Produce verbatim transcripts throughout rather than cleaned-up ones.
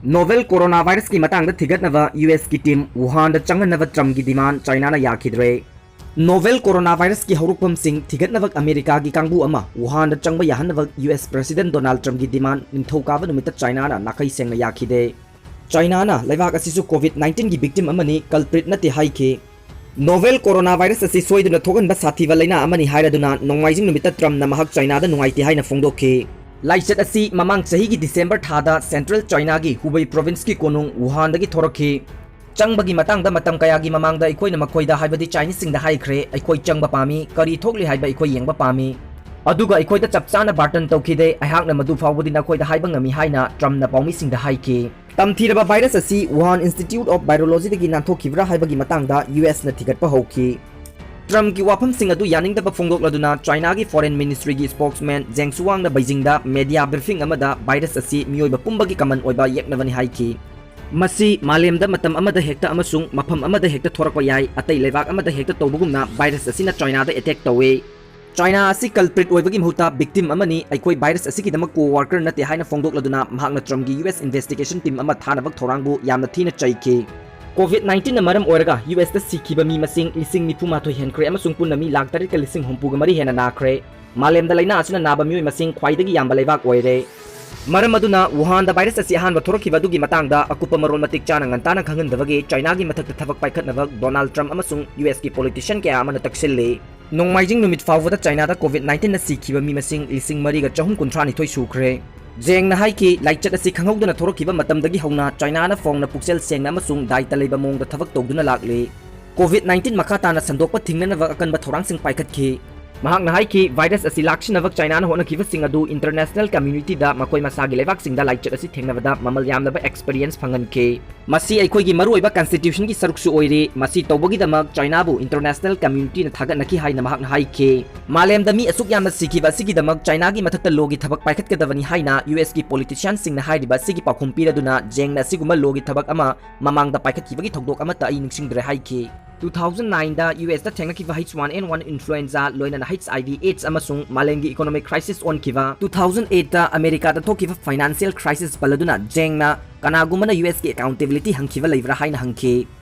Novel coronavirus ꯀꯤ ꯃꯇꯥꯡꯗ ꯊꯤꯒꯠꯅꯕ U S ꯀꯤ team ꯋꯨꯍꯥꯟꯗ ꯆꯪꯍꯟꯅꯕ ꯇ꯭ꯔꯝꯞꯀꯤ demand ꯆꯥꯏꯅꯥꯅ ꯌꯥꯈꯤꯗ꯭ꯔꯦ꯫ Novel coronavirus ꯀꯤ ꯍꯧꯔꯛꯐꯝꯁꯤꯡ ꯊꯤꯒꯠꯅꯕ ꯑꯃꯦꯔꯤꯀꯥꯒꯤ ꯀꯥꯡꯕꯨ ꯑꯃ ꯋꯨꯍꯥꯟꯗ ꯆꯪꯕ ꯌꯥꯍꯟꯅꯕ ꯌꯨ ꯑꯦꯁ president ꯗꯣꯅꯥꯜꯗ ꯇ꯭ꯔꯝꯞꯀꯤ demand ꯅꯤꯡꯊꯧꯀꯥꯕ ꯅꯨꯃꯤꯠꯇ ꯆꯥꯏꯅꯥꯅ ꯅꯥꯈꯩ ꯁꯦꯡꯅ ꯌꯥꯈꯤꯗꯦ꯫ ꯆꯥꯏꯅꯥꯅ ꯂꯩꯕꯥꯛ ꯑꯁꯤꯁꯨ COVID nineteen ꯒꯤ victim ꯑꯃꯅꯤ, culprit ꯅꯠꯇꯦ ꯍꯥꯏꯈꯤ꯫ Novel coronavirus ꯑꯁꯤ ꯁꯣꯏꯗꯨꯅ ꯊꯣꯛꯍꯟꯕ ꯁꯥꯊꯤꯕ ꯂꯩꯅꯥ ꯑꯃꯅꯤ ꯍꯥꯏꯔꯗꯨꯅ ꯅꯣꯡꯃꯥꯏꯖꯤꯡ ꯅꯨꯃꯤꯠꯇ ꯇ꯭ꯔꯝꯞꯅ ꯃꯍꯥꯛ ꯆꯥꯏꯅꯥꯗ ꯅꯨꯡꯉꯥꯏꯇꯦ ꯍꯥꯏꯅ ꯐꯣꯡꯗꯣꯛꯈꯤ꯫ ꯂꯥꯏꯆꯠ ꯑꯁꯤ ꯃꯃꯥꯡ ꯆꯍꯤꯒꯤ ꯗꯤꯁꯦꯝꯕꯔ ꯊꯥꯗ central ꯆꯥꯏꯅꯥꯒꯤ ꯍꯨꯕꯩ province ꯀꯤ ꯀꯣꯅꯨꯡ ꯋꯨꯍꯥꯟꯗꯒꯤ ꯊꯣꯔꯛꯈꯤ꯫ ꯆꯪꯕꯒꯤ ꯃꯇꯥꯡꯗ ꯃꯇꯝ ꯀꯌꯥꯒꯤ ꯃꯃꯥꯡꯗ ꯑꯩꯈꯣꯏꯅ ꯃꯈꯣꯏꯗ, ꯍꯥꯏꯕꯗꯤ ꯆꯥꯏꯅꯤꯁꯁꯤꯡꯗ ꯍꯥꯏꯈ꯭ꯔꯦ, ꯑꯩꯈꯣꯏ ꯆꯪꯕ ꯄꯥꯝꯃꯤ, ꯀꯔꯤ ꯊꯣꯛꯂꯤ ꯍꯥꯏꯕ ꯑꯩꯈꯣꯏ ꯌꯦꯡꯕ ꯄꯥꯝꯃꯤ꯫ ꯑꯗꯨꯒ ꯑꯩꯈꯣꯏꯗ ꯆꯞ ꯆꯥꯅ ꯕꯥꯔꯇꯟ ꯇꯧꯈꯤꯗꯦ, ꯑꯩꯍꯥꯛꯅ ꯃꯗꯨ ꯐꯥꯎꯕꯗꯤ ꯅꯈꯣꯏꯗ ꯍꯥꯏꯕ ꯉꯝꯃꯤ ꯍꯥꯏꯅ ꯇ꯭ꯔꯝꯞꯅ ꯄꯥꯎꯃꯤꯁꯤꯡꯗ ꯍꯥꯏꯈꯤ꯫ ꯇꯝꯊꯤꯔꯕ ꯚꯥꯏꯔꯁ ꯑꯁꯤ ꯋꯨꯍꯥꯟ Institute of Virology ꯗꯒꯤ ꯅꯥꯟꯊꯣꯛꯈꯤꯕ꯭ꯔꯥ ꯍꯥꯏꯕꯒꯤ ꯃꯇꯥꯡꯗ ꯌꯨ ꯑꯦꯁꯅ ꯊꯤꯒꯠꯄ ꯍꯧꯈꯤ꯫ ꯇ꯭ꯔꯝꯞꯀꯤ ꯋꯥꯐꯝꯁꯤꯡ ꯑꯗꯨ ꯌꯥꯅꯤꯡꯗꯕ ꯐꯣꯡꯗꯣꯛꯂꯗꯨꯅ ꯆꯥꯏꯅꯥꯒꯤ foreign ministry ꯒꯤ spokesman ꯖꯦꯡ ꯁꯨꯋꯥꯡꯅ ꯕꯩꯖꯤꯡꯗ media briefing ꯑꯃꯗ ꯚꯥꯏꯔꯁ ꯑꯁꯤ ꯃꯤꯑꯣꯏꯕ ꯄꯨꯝꯕꯒꯤ common ꯑꯣꯏꯕ ꯌꯦꯛꯅꯕꯅꯤ ꯍꯥꯏꯈꯤ꯫ ꯃꯁꯤ ꯃꯥꯂꯦꯝꯗ ꯃꯇꯝ ꯑꯃꯗ ꯍꯦꯛꯇ ꯑꯃꯁꯨꯡ ꯃꯐꯝ ꯑꯃꯗ ꯍꯦꯛꯇ ꯊꯣꯔꯛꯄ ꯌꯥꯏ, ꯑꯇꯩ ꯂꯩꯕꯥꯛ ꯑꯃꯗ ꯍꯦꯛꯇ ꯇꯧꯕꯒꯨꯝꯅ ꯚꯥꯏꯔꯁ ꯑꯁꯤꯅ ꯆꯥꯏꯅꯥꯗ attack ꯇꯧꯏ꯫ ꯆꯥꯏꯅꯥ ꯑꯁꯤ culprit ꯑꯣꯏꯕꯒꯤ ꯃꯍꯨꯠꯇ victim ꯑꯃꯅꯤ, ꯑꯩꯈꯣꯏ ꯚꯥꯏꯔꯁ ꯑꯁꯤꯒꯤꯗꯃꯛ co-worker ꯅꯠꯇꯦ ꯍꯥꯏꯅ ꯐꯣꯡꯗꯣꯛꯂꯗꯨꯅ ꯃꯍꯥꯛꯅ ꯇ꯭ꯔꯝꯞꯀꯤ ꯌꯨ ꯑꯦꯁ investigation team ꯑꯃ ꯊꯥꯅꯕ ꯊꯧꯔꯥꯡꯕꯨ ꯌꯥꯝꯅ ꯊꯤꯅ ꯆꯩꯈꯤ꯫ COVID nineteen ꯅ ꯃꯔꯝ ꯑꯣꯏꯔꯒ ꯌꯨ ꯑꯦꯁꯇ ꯁꯤꯈꯤꯕ ꯃꯤ ꯃꯁꯤꯡ ꯂꯤꯁꯤꯡ ꯅꯤꯐꯨ ꯃꯥꯊꯣꯏ ꯍꯦꯟꯈ꯭ꯔꯦ ꯑꯃꯁꯨꯡ ꯄꯨꯟꯅ ꯃꯤ ꯂꯥꯈ ꯇꯔꯦꯠꯀ ꯂꯤꯁꯤꯡ ꯍꯨꯝꯐꯨꯒ ꯃꯔꯤ ꯍꯦꯟꯅ ꯅꯥꯈ꯭ꯔꯦ꯫ ꯃꯥꯂꯦꯝꯗ ꯂꯥꯏꯅꯥ ꯑꯁꯤꯅ ꯅꯥꯕ ꯃꯤꯑꯣꯏ ꯃꯁꯤꯡ ꯈ꯭ꯋꯥꯏꯗꯒꯤ ꯌꯥꯝꯕ ꯂꯩꯕꯥꯛ ꯑꯣꯏꯔꯦ꯫ ꯃꯔꯝ ꯑꯗꯨꯅ ꯋꯨꯍꯥꯟꯗ ꯚꯥꯏꯔꯁ ꯑꯁꯤ ꯑꯍꯥꯟꯕ ꯊꯣꯔꯛꯈꯤꯕ ꯑꯗꯨꯒꯤ ꯃꯇꯥꯡꯗ ꯑꯀꯨꯞꯄ ꯃꯔꯣꯜ ꯃꯇꯤꯛ ꯆꯥꯅ ꯉꯟꯇꯥꯅ ꯈꯪꯍꯟꯗꯕꯒꯤ ꯆꯥꯏꯅꯥꯒꯤ ꯃꯊꯛꯇ ꯊꯕꯛ ꯄꯥꯏꯈꯠꯅꯕ ꯗꯣꯅꯥꯜꯗ ꯇ꯭ꯔꯝꯞ ꯑꯃꯁꯨꯡ ꯌꯨ ꯑꯦꯁꯀꯤ politician ꯀꯌꯥ ꯑꯃꯅ ꯇꯛꯁꯤꯜꯂꯤ꯫ ꯅꯣꯡꯃꯥꯏꯖꯤꯡ ꯅꯨꯃꯤꯠ ꯐꯥꯎꯕꯗ ꯆꯥꯏꯅꯥꯗ COVID nineteen ꯅ ꯁꯤꯈꯤꯕ ꯃꯤ ꯃꯁꯤꯡ ꯂꯤꯁꯤꯡ ꯃꯔꯤꯒ ꯆꯍꯨꯝ ꯀꯨꯟꯊ꯭ꯔꯥ ꯅꯤꯊꯣꯏ ꯁꯨꯈ꯭ꯔꯦ꯫ ꯖꯦꯡꯅ ꯍꯥꯏꯈꯤ, ꯂꯥꯏꯆꯠ ꯑꯁꯤ ꯈꯪꯍꯧꯗꯅ ꯊꯣꯔꯛꯈꯤꯕ ꯃꯇꯝꯗꯒꯤ ꯍꯧꯅ ꯆꯥꯏꯅꯥꯅ ꯐꯣꯡꯅ ꯄꯨꯛꯆꯦꯜ ꯁꯦꯡꯅ ꯑꯃꯁꯨꯡ ꯗꯥꯏꯇ ꯂꯩꯕ ꯃꯑꯣꯡꯗ ꯊꯕꯛ ꯇꯧꯗꯨꯅ ꯂꯥꯛꯂꯤ꯫ COVID nineteen ꯃꯈꯥ ꯇꯥꯅ ꯁꯟꯗꯣꯛꯄ ꯊꯤꯡꯅꯅꯕ ꯑꯀꯟꯕ ꯊꯧꯔꯥꯡꯁꯤꯡ ꯄꯥꯏꯈꯠꯈꯤ꯫ ꯃꯍꯥꯛꯅ ꯍꯥꯏꯈꯤ, ꯚꯥꯏꯔꯁ ꯑꯁꯤ ꯂꯥꯛꯁꯤꯟꯅꯕ ꯆꯥꯏꯅꯥꯅ ꯍꯣꯠꯅꯈꯤꯕꯁꯤꯡ ꯑꯗꯨ international community ꯗ ꯃꯈꯣꯏ ꯃꯁꯥꯒꯤ ꯂꯩꯕꯥꯛꯁꯤꯡꯗ ꯂꯥꯏꯆꯠ ꯑꯁꯤ ꯊꯦꯡꯅꯕꯗ ꯃꯃꯜ ꯌꯥꯝꯂꯕ experience ꯐꯪꯍꯟꯈꯤ꯫ ꯃꯁꯤ ꯑꯩꯈꯣꯏꯒꯤ ꯃꯔꯨꯑꯣꯏꯕ constitution ꯒꯤ ꯁꯔꯨꯛꯁꯨ ꯑꯣꯏꯔꯤ꯫ ꯃꯁꯤ ꯇꯧꯕꯒꯤꯗꯃꯛ ꯆꯥꯏꯅꯥꯕꯨ international community ꯅ ꯊꯥꯒꯠꯅꯈꯤ ꯍꯥꯏꯅ ꯃꯍꯥꯛꯅ ꯍꯥꯏꯈꯤ꯫ ꯃꯥꯂꯦꯝꯗ ꯃꯤ ꯑꯁꯨꯛ ꯌꯥꯝꯅ ꯁꯤꯈꯤꯕ ꯑꯁꯤꯒꯤꯗꯃꯛ ꯆꯥꯏꯅꯥꯒꯤ ꯃꯊꯛꯇ law ꯒꯤ ꯊꯕꯛ ꯄꯥꯏꯈꯠꯀꯗꯕꯅꯤ ꯍꯥꯏꯅ ꯌꯨ ꯑꯦꯁꯀꯤ politician ꯁꯤꯡꯅ ꯍꯥꯏꯔꯤꯕ ꯑꯁꯤꯒꯤ ꯄꯥꯎꯈꯨꯝ ꯄꯤꯔꯗꯨꯅ ꯖꯦꯡꯅ ꯑꯁꯤꯒꯨꯝꯕ law ꯒꯤ ꯊꯕꯛ ꯑꯃ ꯃꯃꯥꯡꯗ ꯄꯥꯏꯈꯠꯈꯤꯕꯒꯤ ꯊꯧꯗꯣꯛ ꯑꯃꯠꯇ ꯑꯩ ꯅꯤꯡꯁꯤꯡꯗ꯭ꯔꯦ ꯍꯥꯏꯈꯤ꯫ Two thousand nine ꯗ ꯌꯨ ꯑꯦꯁꯇ ꯊꯦꯡꯅꯈꯤꯕ H one N one influenza, ꯂꯣꯏꯅꯅ H I V AIDS ꯑꯃꯁꯨꯡ ꯃꯥꯂꯦꯝꯒꯤ economic crisis ꯑꯣꯟꯈꯤꯕ two thousand eight ꯇ ꯑꯃꯦꯔꯤꯀꯥꯗ ꯊꯣꯛꯈꯤꯕ financial crisis ꯄꯜꯂꯗꯨꯅ ꯖꯦꯡꯅ ꯀꯅꯥꯒꯨꯝꯕꯅ ꯌꯨ ꯑꯦꯁꯀꯤ ꯑꯦꯀꯥꯎꯟꯇꯦꯕꯤꯂꯤꯇꯤ ꯍꯪꯈꯤꯕ ꯂꯩꯕ꯭ꯔꯥ ꯍꯥꯏꯅ ꯍꯪꯈꯤ꯫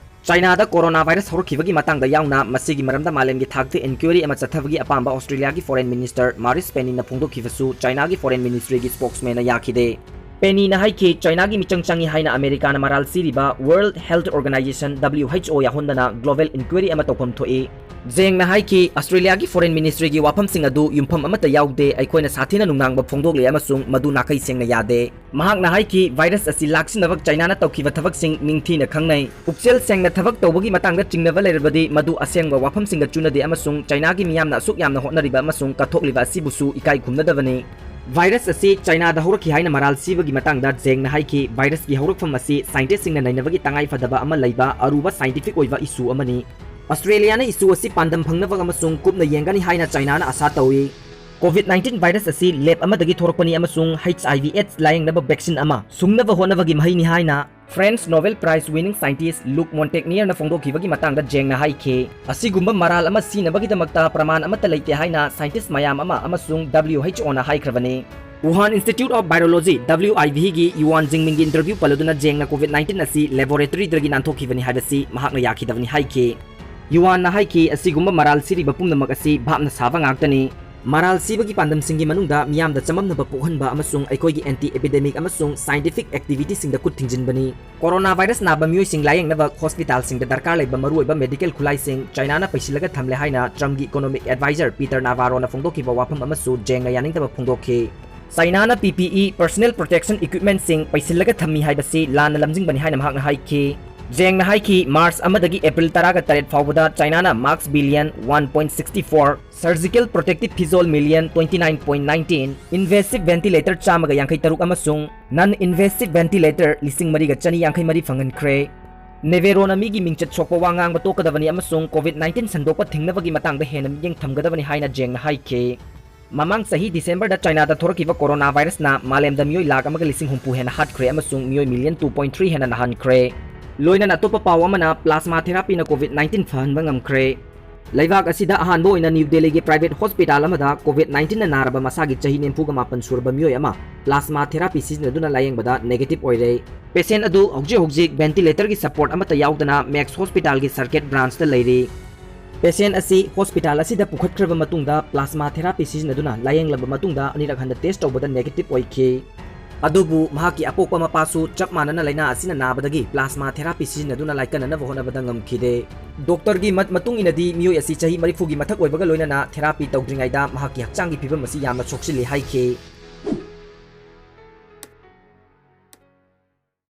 ꯆꯥꯏꯅꯥꯗ ꯀꯣꯔꯣꯅꯥ ꯚꯥꯏꯔꯁ ꯍꯧꯔꯛꯈꯤꯕꯒꯤ ꯃꯇꯥꯡꯗ ꯌꯥꯎꯅ ꯃꯁꯤꯒꯤ ꯃꯔꯝꯗ ꯃꯥꯂꯦꯝꯒꯤ ꯊꯥꯛꯇ ꯏꯟꯀ꯭ꯋꯥꯏꯔꯤ ꯑꯃ ꯆꯠꯊꯕꯒꯤ ꯑꯄꯥꯝꯕ ꯑꯣꯁꯇ꯭ꯔꯦꯂꯤꯌꯥꯒꯤ ꯐꯣꯔꯦꯟ ꯃꯤꯅꯤꯁꯇꯔ ꯃꯥꯔꯤꯁ ꯄꯦꯅꯤꯅ ꯐꯣꯡꯗꯣꯛꯈꯤꯕꯁꯨ ꯆꯥꯏꯅꯥꯒꯤ ꯐꯣꯔꯦꯟ ꯃꯤꯅꯤꯁꯇ꯭ꯔꯤꯒꯤ ꯁ꯭ꯄꯣꯛꯁꯃꯦꯟꯅ ꯌꯥꯈꯤꯗꯦ꯫ ꯄꯦꯅꯤꯅ ꯍꯥꯏꯈꯤ, ꯆꯥꯏꯅꯥꯒꯤ ꯃꯤꯆꯪ ꯆꯪꯏ ꯍꯥꯏꯅ ꯑꯃꯦꯔꯤꯀꯥꯅ ꯃꯔꯥꯜ ꯁꯤꯔꯤꯕ world health organization, W H O, ꯌꯥꯍꯣꯟꯗꯅ ꯒ꯭ꯂꯣꯕꯦꯜ ꯏꯟꯀ꯭ꯋꯥꯏꯔꯤ ꯑꯃ ꯇꯧꯐꯝ ꯊꯣꯛꯏ꯫ ꯖꯦꯡꯅ ꯍꯥꯏꯈꯤ, ꯑꯁꯇ꯭ꯔꯦꯂꯤꯌꯥꯒꯤ ꯐꯣꯔꯦꯟ ꯃꯤꯅꯤꯁꯇ꯭ꯔꯤꯒꯤ ꯋꯥꯐꯝꯁꯤꯡ ꯑꯗꯨ ꯌꯨꯝꯐꯝ ꯑꯃꯠꯇ ꯌꯥꯎꯗꯦ, ꯑꯩꯈꯣꯏꯅ ꯁꯥꯊꯤꯅ ꯅꯨꯡꯅꯥꯡꯕ ꯐꯣꯡꯗꯣꯛꯂꯦ ꯑꯃꯁꯨꯡ ꯃꯗꯨ ꯅꯥꯈꯩ ꯁꯦꯡꯅ ꯌꯥꯗꯦ꯫ ꯃꯍꯥꯛꯅ ꯍꯥꯏꯈꯤ, ꯚꯥꯏꯔꯁ ꯑꯁꯤ ꯂꯥꯛꯁꯤꯟꯅꯕ ꯆꯥꯏꯅꯥꯅ ꯇꯧꯈꯤꯕ ꯊꯕꯛꯁꯤꯡ ꯅꯤꯡꯊꯤꯅ ꯈꯪꯅꯩ꯫ ꯄꯨꯛꯆꯦꯜ ꯁꯦꯡꯅ ꯊꯕꯛ ꯇꯧꯕꯒꯤ ꯃꯇꯥꯡꯗ ꯆꯤꯡꯅꯕ ꯂꯩꯔꯕꯗꯤ ꯃꯗꯨ ꯑꯁꯦꯡꯕ ꯋꯥꯐꯝꯁꯤꯡꯒ ꯆꯨꯅꯗꯦ ꯑꯃꯁꯨꯡ ꯆꯥꯏꯅꯥꯒꯤ ꯃꯤꯌꯥꯝꯅ ꯑꯁꯨꯛ ꯌꯥꯝꯅ ꯍꯣꯠꯅꯔꯤꯕ ꯑꯃꯁꯨꯡ ꯀꯠꯊꯣꯛꯂꯤꯕ ꯑꯁꯤꯕꯨꯁꯨ ꯏꯀꯥꯏ ꯈꯨꯝꯅꯗꯕꯅꯤ꯫ ꯚꯥꯏꯔꯁ ꯑꯁꯤ ꯆꯥꯏꯅꯥꯗ ꯍꯧꯔꯛꯈꯤ ꯍꯥꯏꯅ ꯃꯔꯥꯜ ꯁꯤꯕꯒꯤ ꯃꯇꯥꯡꯗ ꯖꯦꯡꯅ ꯍꯥꯏꯈꯤ, ꯚꯥꯏꯔꯁꯀꯤ ꯍꯧꯔꯛꯐꯝ ꯑꯁꯤ ꯁꯥꯏꯟꯇꯤꯁ꯭ꯠꯁꯤꯡꯅ ꯅꯩꯅꯕꯒꯤ ꯇꯉꯥꯏ ꯐꯗꯕ ꯑꯃ ꯂꯩꯕ ꯑꯔꯨꯕ ꯁꯥꯏꯟꯇꯤꯐꯤꯛ ꯑꯣꯏꯕ ꯏꯁꯨ ꯑꯃꯅꯤ꯫ ꯑꯁꯇ꯭ꯔꯦꯂꯤꯌꯥꯅ ꯏꯁꯨ ꯑꯁꯤ ꯄꯥꯟꯗꯝ ꯐꯪꯅꯕ ꯑꯃꯁꯨꯡ ꯀꯨꯞꯅ ꯌꯦꯡꯒꯅꯤ ꯍꯥꯏꯅ ꯆꯥꯏꯅꯥꯅ ꯑꯥꯁꯥ ꯇꯧꯏ꯫ ꯀꯣꯚꯤꯗ ꯅꯥꯏꯟꯇꯤꯟ ꯚꯥꯏꯔꯁ ꯑꯁꯤ ꯂꯦꯕ ꯑꯃꯗꯒꯤ ꯊꯣꯔꯛꯄꯅꯤ ꯑꯃꯁꯨꯡ ꯑꯩꯆ ꯑꯥꯏ ꯚꯤ ꯑꯦꯗꯁ ꯂꯥꯌꯦꯡꯅꯕ ꯚꯦꯛꯁꯤꯟ ꯑꯃ ꯁꯨꯡꯅꯕ ꯍꯣꯠꯅꯕꯒꯤ ꯃꯍꯩꯅꯤ ꯍꯥꯏꯅ French Nobel prize winning scientist Luc ꯃꯣꯟꯇꯦꯛꯅꯤꯌꯔꯅ ꯐꯣꯡꯗꯣꯛꯈꯤꯕꯒꯤ ꯃꯇꯥꯡꯗ ꯖꯦꯡꯅ ꯍꯥꯏꯈꯤ꯫ ꯑꯁꯤꯒꯨꯝꯕ ꯃꯔꯥꯜ ꯑꯃ ꯁꯤꯅꯕꯒꯤꯗꯃꯛꯇ ꯄ꯭ꯔꯃꯥꯟ ꯑꯃꯠꯇ ꯂꯩꯇꯦ ꯍꯥꯏꯅ ꯁꯥꯏꯟꯇꯤꯁ꯭ꯠ ꯃꯌꯥꯝ ꯑꯃ ꯑꯃꯁꯨꯡ ꯗꯕ꯭ꯂꯤꯎ ꯑꯩꯆ ꯑꯣꯅ ꯍꯥꯏꯈ꯭ꯔꯕꯅꯤ꯫ Wuhan institute of biology, W I ꯚꯤꯒꯤ ꯌꯨꯋꯥꯟ ꯖꯤꯡꯃꯤꯡꯒꯤ ꯏꯟꯇꯔꯚ꯭ꯌꯨ ꯄꯜꯂꯗꯨꯅ ꯖꯦꯡꯅ ꯀꯣꯚꯤꯗ ꯅꯥꯏꯟꯇꯤꯟ ꯑꯁꯤ ꯂꯦꯕꯣꯔꯦꯇꯔꯤꯗꯒꯤ ꯅꯥꯟꯊꯣꯛꯈꯤꯕꯅꯤ ꯍꯥꯏꯕꯁꯤ ꯃꯍꯥꯛꯅ ꯌꯥꯈꯤꯗꯕꯅꯤ ꯍꯥꯏꯈꯤ꯫ ꯌꯨꯋꯥꯟꯅ ꯍꯥꯏꯈꯤ, ꯑꯁꯤꯒꯨꯝꯕ ꯃꯔꯥꯜ ꯁꯤꯔꯤꯕ ꯄꯨꯝꯅꯃꯛ ꯑꯁꯤ ꯚꯥꯞꯅ ꯁꯥꯕ ꯉꯥꯛꯇꯅꯤ꯫ ꯃꯔꯥꯜ ꯁꯤꯕꯒꯤ ꯄꯥꯟꯗꯝꯁꯤꯡꯒꯤ ꯃꯅꯨꯡꯗ ꯃꯤꯌꯥꯝꯗ ꯆꯃꯝꯅꯕ ꯄꯣꯛꯍꯟꯕ ꯑꯃꯁꯨꯡ ꯑꯩꯈꯣꯏꯒꯤ ꯑꯦꯟꯇꯤ ꯑꯦꯄꯤꯗꯦꯃꯤꯛ ꯑꯃꯁꯨꯡ ꯁꯥꯏꯟꯇꯤꯐꯤꯛ ꯑꯦꯛꯇꯤꯚꯤꯇꯤꯁꯤꯡꯗ ꯈꯨꯠ ꯊꯤꯡꯖꯤꯟꯕꯅꯤ꯫ ꯀꯣꯔꯣꯅꯥ ꯚꯥꯏꯔꯁ ꯅꯥꯕ ꯃꯤꯑꯣꯏꯁꯤꯡ ꯂꯥꯌꯦꯡꯅꯕ ꯍꯣꯁꯄꯤꯇꯥꯜꯁꯤꯡꯗ ꯗꯔꯀꯥꯔ ꯂꯩꯕ ꯃꯔꯨꯑꯣꯏꯕ ꯃꯦꯗꯤꯀꯦꯜ ꯈꯨꯠꯂꯥꯏꯁꯤꯡ ꯆꯥꯏꯅꯥꯅ ꯄꯩꯁꯤꯜꯂꯒ ꯊꯝꯂꯦ ꯍꯥꯏꯅ ꯇ꯭ꯔꯝꯞꯀꯤ ꯏꯀꯣꯅꯣꯃꯤꯛ ꯑꯦꯗꯚꯥꯏꯖꯔ ꯄꯤꯇꯔ ꯅꯥꯚꯥꯔꯣꯅ ꯐꯣꯡꯗꯣꯛꯈꯤꯕ ꯋꯥꯐꯝ ꯑꯃꯁꯨ ꯖꯦꯡꯅ ꯌꯥꯅꯤꯡꯗꯕ ꯐꯣꯡꯗꯣꯛꯈꯤ꯫ ꯆꯥꯏꯅꯥꯅ ꯄꯤ ꯄꯤ ꯏ, ꯄꯔꯁꯣꯅꯦꯜ ꯄ꯭ꯔꯣꯇꯦꯛꯁꯟ ꯏꯀ꯭ꯋꯤꯞꯃꯦꯟꯠꯁꯤꯡ ꯄꯩꯁꯤꯜꯂꯒ ꯊꯝꯃꯤ ꯍꯥꯏꯕꯁꯤ ꯂꯥꯟꯅ ꯂꯝꯖꯤꯡꯕꯅꯤ ꯍꯥꯏꯅ ꯃꯍꯥꯛꯅ ꯍꯥꯏꯈꯤ꯫ ꯖꯦꯡꯅ ꯍꯥꯏꯈꯤ, ꯃꯥꯔꯆ ꯑꯃꯗꯒꯤ ꯑꯦꯄ꯭ꯔꯤꯜ ꯇꯔꯥꯒ ꯇꯔꯦꯠ ꯐꯥꯎꯕꯗ ꯆꯥꯏꯅꯥꯅ mask billion one point sixty four, surgical protective ꯐꯤꯖꯣꯜ million twenty nine point nineteen, invasive ventilator ꯆꯥꯝꯃꯒ ꯌꯥꯡꯈꯩ ꯇꯔꯨꯛ ꯑꯃꯁꯨꯡ ꯅꯟ ꯏꯟꯚꯦꯁꯤꯚ ꯚꯦꯟꯇꯤꯂꯦꯇꯔ ꯂꯤꯁꯤꯡ ꯃꯔꯤꯒ ꯆꯅꯤ ꯌꯥꯡꯈꯩ ꯃꯔꯤ ꯐꯪꯍꯟꯈ꯭ꯔꯦ꯫ ꯅꯦꯚꯦꯔꯣꯅ ꯃꯤꯒꯤ ꯃꯤꯡꯆꯠ ꯁꯣꯛꯄ ꯋꯥ ꯉꯥꯡꯕ ꯇꯣꯛꯀꯗꯕꯅꯤ ꯑꯃꯁꯨꯡ ꯀꯣꯚꯤꯗ ꯅꯥꯏꯟꯇꯤꯟ ꯁꯟꯗꯣꯛꯄ ꯊꯤꯡꯅꯕꯒꯤ ꯃꯇꯥꯡꯗ ꯍꯦꯟꯅ ꯃꯤꯠꯌꯦꯡ ꯊꯝꯒꯗꯕꯅꯤ ꯍꯥꯏꯅ ꯖꯦꯡꯅ ꯍꯥꯏꯈꯤ꯫ ꯃꯃꯥꯡ ꯆꯍꯤ ꯗꯤꯁꯦꯝꯕꯔꯗ ꯆꯥꯏꯅꯥꯗ ꯊꯣꯔꯛꯈꯤꯕ ꯀꯣꯔꯣꯅꯥ ꯚꯥꯏꯔꯁꯅ ꯃꯥꯂꯦꯝꯗ ꯃꯤꯑꯣꯏ ꯂꯥꯈ ꯑꯃꯒ ꯂꯤꯁꯤꯡ ꯍꯨꯝꯐꯨ ꯍꯦꯟꯅ ꯍꯥꯠꯈ꯭ꯔꯦ ꯑꯃꯁꯨꯡ ꯃꯤꯑꯣꯏ ꯃꯤꯂꯤꯌꯟ ꯇꯨ ꯄꯣꯏꯟꯠ ꯊ꯭ꯔꯤ ꯍꯦꯟꯅ ꯅꯥꯍꯟꯈ꯭ꯔꯦ꯫ ꯂꯣꯏꯅꯅ ꯑꯇꯣꯞꯄ ꯄꯥꯎ ꯑꯃꯅ, ꯄ꯭ꯂꯥꯁꯃꯥ ꯊꯦꯔꯥꯄꯤꯅ ꯀꯣꯚꯤꯗ ꯅꯥꯏꯟꯇꯤꯟ ꯐꯍꯟꯕ ꯉꯝꯈ꯭ꯔꯦ꯫ ꯂꯩꯕꯥꯛ ꯑꯁꯤꯗ ꯑꯍꯥꯟꯕ ꯑꯣꯏꯅ ꯅ꯭ꯌꯨ ꯗꯦꯜꯂꯤꯒꯤ private hospital ꯑꯃꯗ COVID nineteenꯅ ꯅꯥꯔꯕ ꯃꯁꯥꯒꯤ ꯆꯍꯤ ꯅꯤꯐꯨꯒ ꯃꯥꯄꯟ ꯁꯨꯔꯕ ꯃꯤꯑꯣꯏ ꯑꯃ plasma therapy ꯁꯤꯖꯤꯟꯅꯗꯨꯅ ꯂꯥꯌꯦꯡꯕꯗ negative ꯑꯣꯏꯔꯦ꯫ Patient ꯑꯗꯨ ꯍꯧꯖꯤꯛ ꯍꯧꯖꯤꯛ ventilatorꯒꯤ support ꯑꯃꯠꯇ ꯌꯥꯎꯗꯅ Max Hospitalꯒꯤ Circuit Branchꯇ ꯂꯩꯔꯤ꯫ Patient ꯑꯁꯤ hospital ꯑꯁꯤꯗ ꯄꯨꯈꯠꯈ꯭ꯔꯕ ꯃꯇꯨꯡꯗ plasma therapy ꯁꯤꯖꯤꯟꯅꯗꯨꯅ ꯂꯥꯌꯦꯡꯂꯕ ꯃꯇꯨꯡꯗ ꯑꯅꯤꯔꯛ ꯍꯟꯅ test ꯇꯧꯕꯗ negative ꯑꯣꯏꯈꯤ꯫ ꯑꯗꯨꯕꯨ ꯃꯍꯥꯛꯀꯤ ꯑꯄꯣꯛꯄ ꯃꯄꯥꯁꯨ ꯆꯞ ꯃꯥꯟꯅꯅ ꯂꯥꯏꯅꯥ ꯑꯁꯤꯅ ꯅꯥꯕꯗꯒꯤ plasma therapy ꯁꯤꯖꯤꯟꯅꯗꯨꯅ ꯂꯥꯏꯀꯠꯅꯅꯕ ꯍꯣꯠꯅꯕꯗ ꯉꯝꯈꯤꯗꯦ꯫ Doctorꯒꯤ ꯃꯠ-, ꯃꯇꯨꯡ ꯏꯟꯅꯗꯤ ꯃꯤꯑꯣꯏ ꯑꯁꯤ ꯆꯍꯤ ꯃꯔꯤꯐꯨꯒꯤ ꯃꯊꯛ ꯑꯣꯏꯕꯒ ꯂꯣꯏꯅꯅ therapy ꯇꯧꯗ꯭ꯔꯤꯉꯩꯗ ꯃꯍꯥꯛꯀꯤ ꯍꯛꯆꯥꯡꯒꯤ ꯐꯤꯕꯝ ꯑꯁꯤ ꯌꯥꯝꯅ ꯁꯣꯛꯆꯤꯜꯂꯤ ꯍꯥꯏꯈꯤ꯫